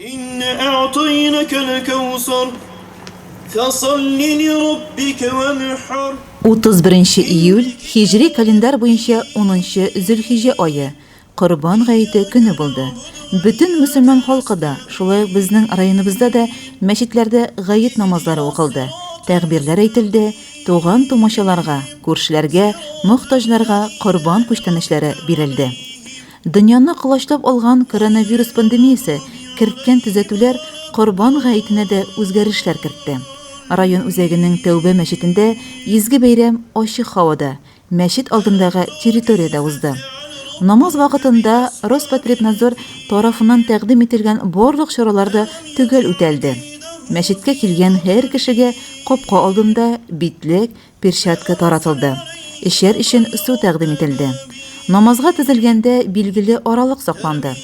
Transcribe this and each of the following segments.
Инна а'тайнакал кәүсар, фасалли лираббика ванхар. 31 нче июль, һиҗри календарь буенча унынчы Зөлхиҗә ае, Корбан гаете көне булды. Бөтен мөселман халкы да, шулай ук безнең районыбызда да мәчетләрдә гает намазлары укылды, тәкъбирләр әйтелде, туган-тумачаларга, күршеләргә, мохтаҗларга корбан күчтәнәчләре бирелде. Дөньяны колачлап алган коронавирус пандемиясе керткән төзәтүләр Корбан гаетенә дә үзгәрешләр кертте. Район үзәгенең Тәүбә мәчетендә изге бәйрәм ачык һавада, мәчет алдындагы территориядә узды. Намаз вакытында Роспотребнадзор тарафыннан тәкъдим ителгән барлык чаралар да төгәл үтәлде. Мәчеткә килгән һәр кешегә капка алдында битлек, Перчатка таратылды. Эчәр өчен су тәкъдим ителде. Намазга тезелгәндә билгеле аралык сакланды.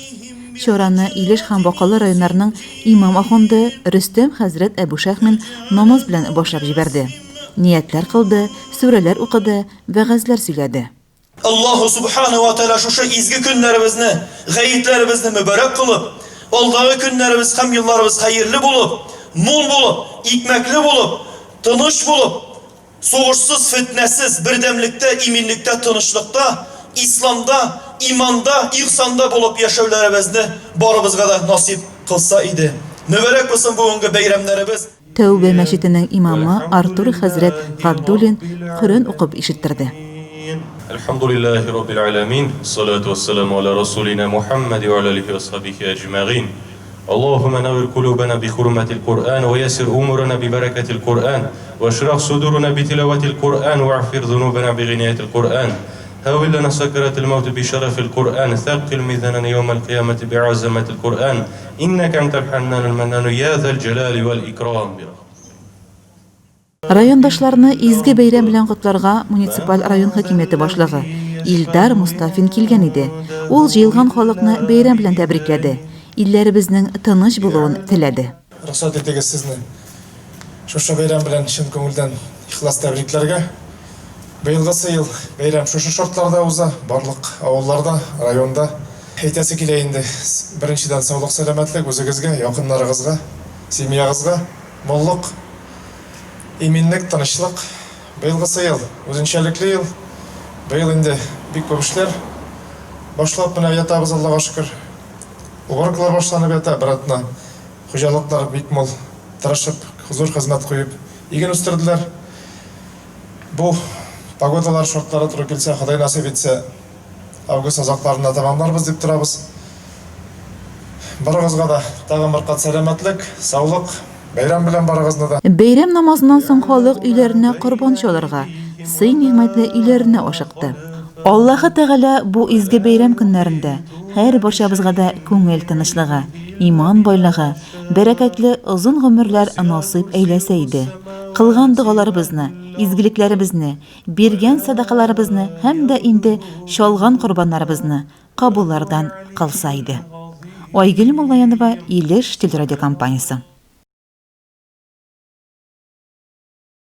Чараны Илеш һәм Бакалы районнарының имам-ахунды Рөстәм хәзрәт Әбүшәхмин намаз белән башлап җибәрде. Ниятләр кылды, сүрәләр укыды, вәгазьләр сөйләде. Аллаһу Субхана ва Тәгалә шушы изге көннәребезне, гаетләребезне мөбарәк кылып, алдагы көннәребез һәм елларыбыз хәерле булып, мул булып, икмәкле булып, тыныч булып, сугышсыз, фетнәсез, бердәмлектә, иминлектә, тынычлыкта, исламда, иманда, ихсанда булып яшәүләребезне барыбызга да насыйп кылса иде. Мөбарәк булсын бүгенге бәйрәмнәребез! Тәүбә мәчетенең имамы Артур хәзрәт Габдуллин Коръән укып ишеттерде. Әлхәмдүлилләһи раббил галәмин, вәссалату вәссәламу аля расулина Мухәммәди вә аля алихи вә асхабихи әҗмәгыйн. Аллаһуммә нәввир кулубана би хурмәтил Коръән вә яссир умурана би бәрәкәтил Коръән вә шрах судуруна би тилавәтил Коръән вәгъфир зунубана би гыйнаятил Коръән һәввил ләна сәкәратил мәүти би шәрәфил Коръән сәккил мизанана яумәл кыямәти би азамәтил Коръән Иннәкә әнтәл хәннанул мәннану йә зәл җәлали вәл икрам. Райондашларны изге бәйрәм белән котларга муниципаль район хакимияте башлыгы Илдар Мостафин килгән иде. Ул җыелган халыкны бәйрәм белән тәбрикләде, илләребезнең тыныч булуын теләде. Рөхсәт итегез сезне шушы бәйрәм белән чын күңелдән ихлас тәбрикләргә. Быелгысы ел бәйрәм шушы шартларда уза, барлык авылларда, районда. Әйтәсе килә инде, беренчедән, саулык-сәламәтлек үзегезгә, якыннарыгызга, семьягызга, муллык, иминлек, тынычлык. Быелгысы ел, үзенчәлекле ел. Быел инде бик күп эшләр башлап менә ятабыз, Аллага шөкер. Уборкалар башланып ята, бер атна хуҗалыклар бик мул тырышып, зур хезмәт куеп иген үстерделәр. Бу погодалар шартлары туры килсә, Ходай насыйп итсә, август азакларында тәмамларбыз дип торабыз. Барыгызга да тагын бер кат сәламәтлек, саулык, бәйрәм белән барыгызны да. Бәйрәм намазыннан соң халык өйләренә корбан чалырга, сый-нигъмәтле өйләренә ашыкты. Аллаһы Тәгалә бу изге бәйрәм көннәрендә һәр барчабызга да күңел тынычлыгы, иман байлыгы, бәрәкәтле озын гомерләр насыйп әйләсә иде. Кылган догаларыбызны, изгелекләребезне, биргән сәдакаларыбызны һәм дә инде чалган корбаннарыбызны кабуллардан кылса иде. Айгөл Муллаянова, Илеш телерадиокомпаниясе.